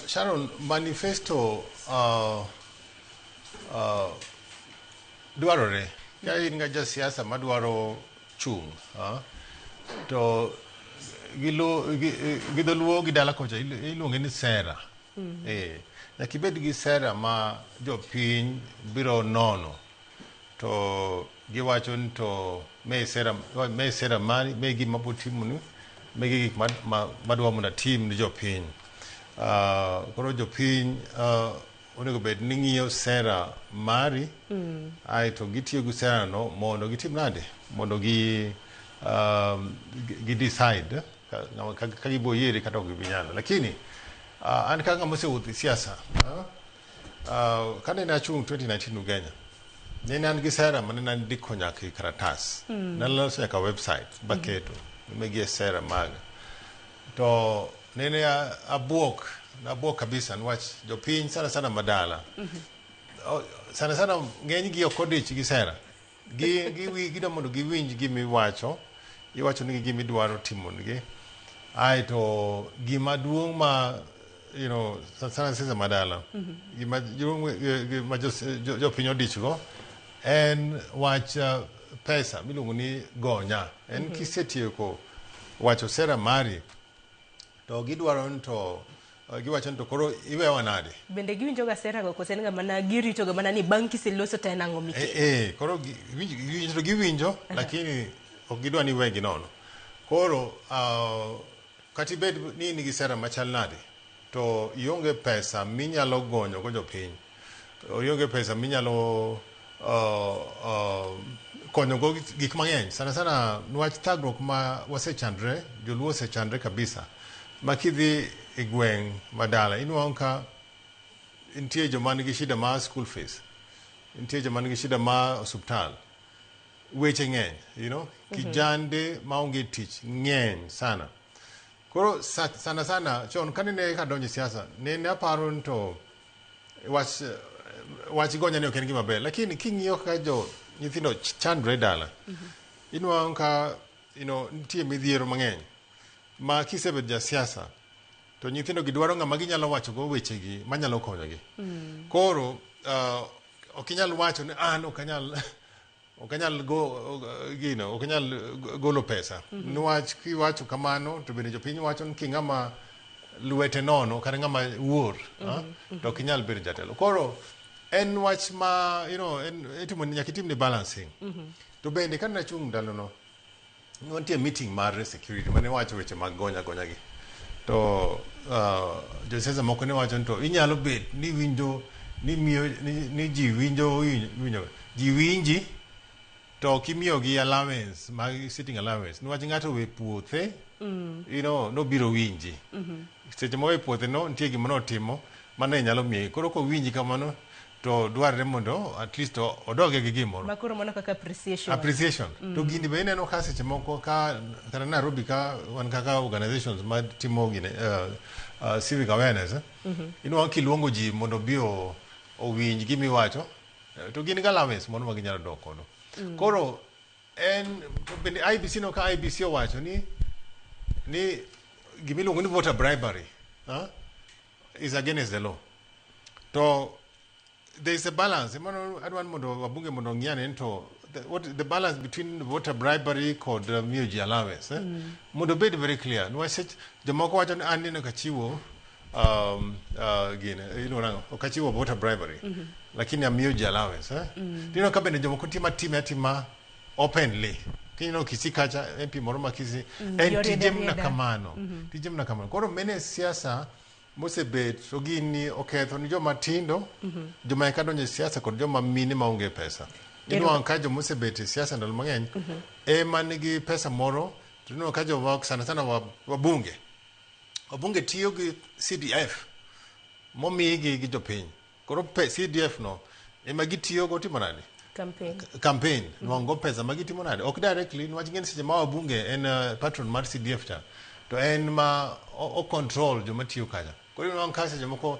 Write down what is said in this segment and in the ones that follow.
Sharon, manifesto dwarore ka in ga jasiasa madwaro chung', to gi dholuo gi dala kocha iluonge ni sera. Nyaka ibed gi sera ma jopiny biro nono to giwacho ni to me sera, me sera mari, me gima biro timoni, me gik madwa mondo atim ni jopiny. Koro jopiny onego bed ni ng'iyo sera mari, aeto gitiyo gi sera no mondo gitim nade, mondo gi decide ka gibo yieri kata ok gibinyalo. Lakini an ka ng'ama osewuotho e siasa, kane nachung' 2019 Ugenya, nene an gi sera mane nandiko nyaka e karatas. Naloso nyaka website baketo magi e sera maga. To nene abuok, nabuok kabisa niwach jopiny sana sana madala. Sana sana ng'eny gi ok odich gi sera. Gi gidwa mondo giwinj gimiwacho, iwacho nigi gimidwaro timonigi. Aeto gima duong' ma sana sana siasa madala, gima duong' ma jopiny odich go en wach pesa miluongo ni gonya. En kisetieko wacho sera mari to gidwaro ni to giwacho ni to koro iwewa nade? Bende giwinjo ga sera go koso en ga mana girito ga mana ni bang' kiseloso to en ang'o mikelo? Koro giwinjo to giwinjo, lakini ok gidwa ni iwegi nono. Koro kata ibed ni in gi sera machal nade, to ionge pesa minyalo gonyo go jopiny. Ionge pesa minyalo konyo go gik mang'eny. Sana sana niwach thagruok ma wasechandre, joluo osechandre kabisa. Ma kidhi e gweng' madala, inuang'o ka nitie joma nigi shida mar school fees, nitie joma nigi shida mar osuptal. Weche ng'eny, kijande maonge tich ng'eny sana. Koro sana sana chon kane kadonjo e siasa, nene aparo ni to wach gonya ni ok en gima ber. Lakini king'iyo kaka jo nyithindo chandre dala, inuang'o ka nitie midhiero mang'eny ma kisebedo jasiasa to nyithindo gi dwaro ng'ama ginyalo wacho go wechegi manyalo konyogi. Koro ok inyal wacho ni an ok anyal go gino, ok anyal golo pesa. Niwach kiwacho kamano to bende jopiny wacho ni king'ama lwete nono kata ng'ama wuor, to ok inyal bedo jatelo. Koro en wach ma en itimo nyaka itim ni balancing. To bende kane achung' ndalono, nitie meeting mar security mane wacho weche mag gonya gonya gi. To josiasa moko ne wacho ni to inyalo bet ni winjo ni miyo ni ji winjo winjo ji winji to ok imiyogi allowance mag sitting allowance niwach ng'ato owe puothe nobiro winji. Seche mowe puothe no nitie gima notimo mane nyalo miye. Koro kowinji kamano to dwarre mondo at least odoge gi gimoro. Ma koro mano kaka appreciation. Appreciation. To gini be ineno ka seche moko ka kata Nairobi ka wan kaka organizations ma timo gine civic awareness, inwang'o kiluongo ji mondo obi owinj gimiwacho, to gin gi allowance moro ma ginyalo dok godo. Koro en to bende IEBC no ka IEBC owacho ni gimiluongo ni voter bribery is against the law. To there is a balance. Mano adwa ni mondo wabunge mondo ong'i ane ni to what the balance between voter bribery kod miyo ji allowance, eh? Mondo obed very clear. Niwach jomoko wacho ni an neno kachiwo gine iluongo nang'o, ok achiwo voter bribery, lakini amiyo ji allowance, eh? Tineno ka bende jomoko timo atima atima openly. Kineno Kisii kacha, MP moro ma Kisii, en yore tije mna rieda. Kamano. Tije mna kamano. Koro mene siasa mosebet to gini oketho ni joma tindo, joma eka donjo e siasa kod joma mine maonge pesa. Inwang'o ka joma osebet e siasa ndalo mang'eny ema nigi pesa moro, to inwang'o ka joma sana sana wabunge. Wabunge tiyo gi CDF momigi gi jopiny. Koro CDF no ema gitiyogo timo nade? Campaign. Campaign. Nwang'o pesa ma gitimo nade? Ok directly, niwach ing'e ni seche ma wabunge en patron mar CDF cha, to en ma o control joma tiyo kacha. Koro inwang'o ka seche moko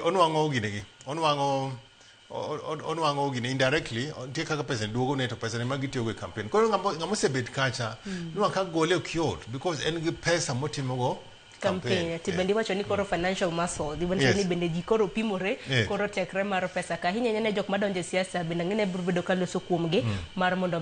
onwang'o ginegi, onwang'o gine indirectly, nitie kaka pesa ni duogo ne to pesa ni ma gitiyogo e campaign. Koro ng'ama osebet kacha, inwang'o ka gole ok yot because en gi pesa motimogo Campaign to bende iwacho ni koro financial muscle iwacho ni bende ji koro pimore koro tekre mar pesa ka ahinya ahinya ne jok madonjo e siasa bende ang'e ni biro bedo ka loso kuomgi mar mondo mi.